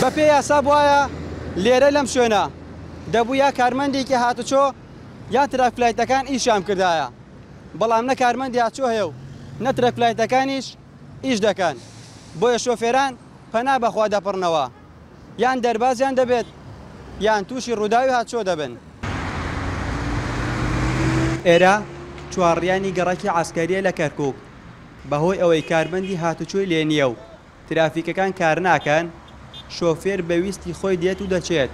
بەپێی یاسا بوایە لێرە لەم شوێنە دەبوو یا کارمەندێکی هاتوچۆ یان ترافیک لایتەکان ئیشیان بکردایە، بەڵام نە کارمەندی هاتوچۆ هەیە و نە ترافیک لایتەکانیش ئیش دەکەن، بۆیە شۆفێران پەنا بەخوا دەپڕنەوە یان دەربازیان دەبێت یان تووشی ڕووداوی هاتوچۆ دەبن. ئێرە چوارڕیانی گەڕەکی عەسکەرییە لە کەرکووک، بەهۆی ئەوەی کارمەندی هاتوچۆی لێ نییە و ترافیکەکان کارناکەن، شۆفێر بە ویستی خۆی دێت و دەچێت،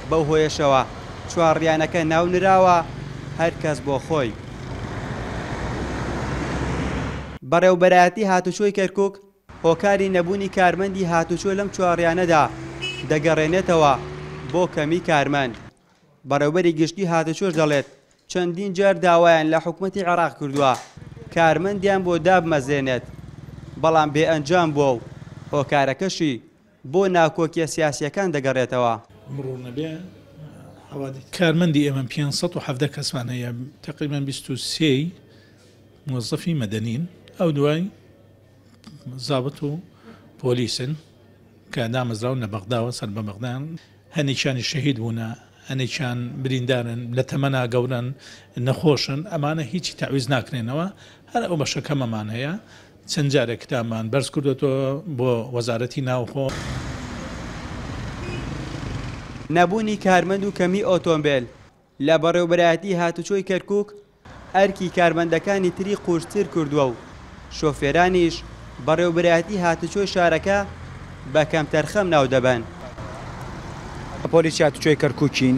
بەو هۆیەشەوە چوارڕیانەکە ناونراوە هەر کەس بۆ خۆی. بەڕێوبەرایەتی هاتوچۆی کەرکوک هۆکاری نەبوونی کارمەندی هاتوچۆ لەم چوارڕیانەدا دەگەڕێنێتەوە بۆ کەمی کارمەند. بەڕێوبەری گشتی هاتوچۆش دەڵێت، چەندین جار داوایان لە حکومەتی عێراق کردووە کارمەندیان بۆ دابمەزرێنێت، بەڵام بێ ئەنجام بووە و هۆکارەکەشی بۆ ناکۆکییە سیاسییەکان دەگەڕێتەوە. مڕوڕ نەبێ حەوادیس. کارمەندی ئێمە 517 کەسمان هەیە، تەقریبەن 23 ی موەزەفی مەدەنین، ئەو دوای زابت و پۆلیسن کە دامەزراون لە بەغداوە سەر بە بەغدان. هەنێکیانی شەهید بوونە، هەنێکیان بریندارن، لە تەمەنا گەورەن، نەخۆشن، ئەمانە هیچی تەعویز ناکرێنەوە، هەر ئەو بەشە کەمەمان هەیە، چەند جارێک کتابمان بەرز کردۆتەوە بۆ وەزارەتی ناوخۆ. نەبوونی کارمەند و کەمی ئۆتۆمبێل لە بەڕێوبەرایەتی هاتوچۆی کەرکوک ئەرکی کارمەندەکانی تری قورستر کردووە و شۆفێرانیش بەڕێوبەرایەتی هاتوچۆی شارەکە بە کەمتەرخەم ناودەبەن. پۆلیسی هاتوچۆی کەرکوکین،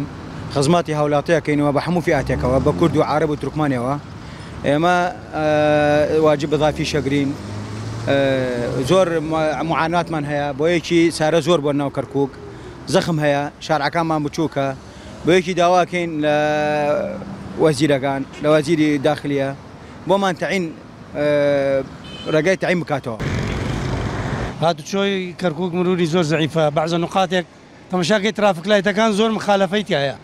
خزمەتی هاولاتی ئەکەین و بە هەموو فیئاتێکەوە بە کورد و عارەب و تورکمانەوە ئێمە واجب ئیزافیش ئەگرین زۆر معاناتمان هەیە بۆ یەکی سارە زۆر بۆ ناو کەرکوک زەخم هەیە شارعەکانمان بچووکە بۆ یەکی داواکەین لە وەزیرەکان لە وەزیری داخلیە بۆمان تەعین ڕێگای تەعین بکاتەوە. هاتوچۆی کەرکوک مروری زۆر زەعیفە بەعزە نوقاتێک تەمەشاکەی ترافک لایتەکان زۆر مخالەفەی تیایە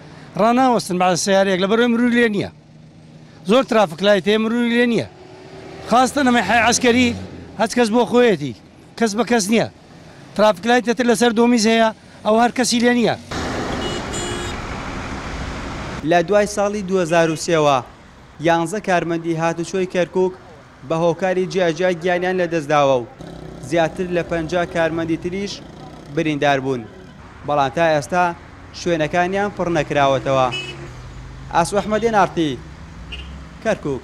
ڕاناوەستن بەعزە سەیارەیەک لەبەرئەوەی مروری لێ نییە زۆر ترافک لایت هەیە مروری لێ نییە خاستە نەمەی حەی عەسکەری هەچ کەس بۆ خۆیەتی کەس بە کەس نییە ترافک لایتە تر لەسەر دۆمیز هەیە ئەوە هەر کەسی لێ نییە. لە دوای ساڵی 2003 وە یانزە کارمەندی هاتوچۆی کەرکوک بە هۆکاری جیاجیا گیانیان لەدەستداوە و زیاتر لە 50 کارمەندی تریش بریندار بوون، بەڵام تا ئێستا شوێنەکانیان پڕنەکراوەتەوە. ئاسۆ ئەحمەد، ئێن ئاڕ تی، کەرکوک.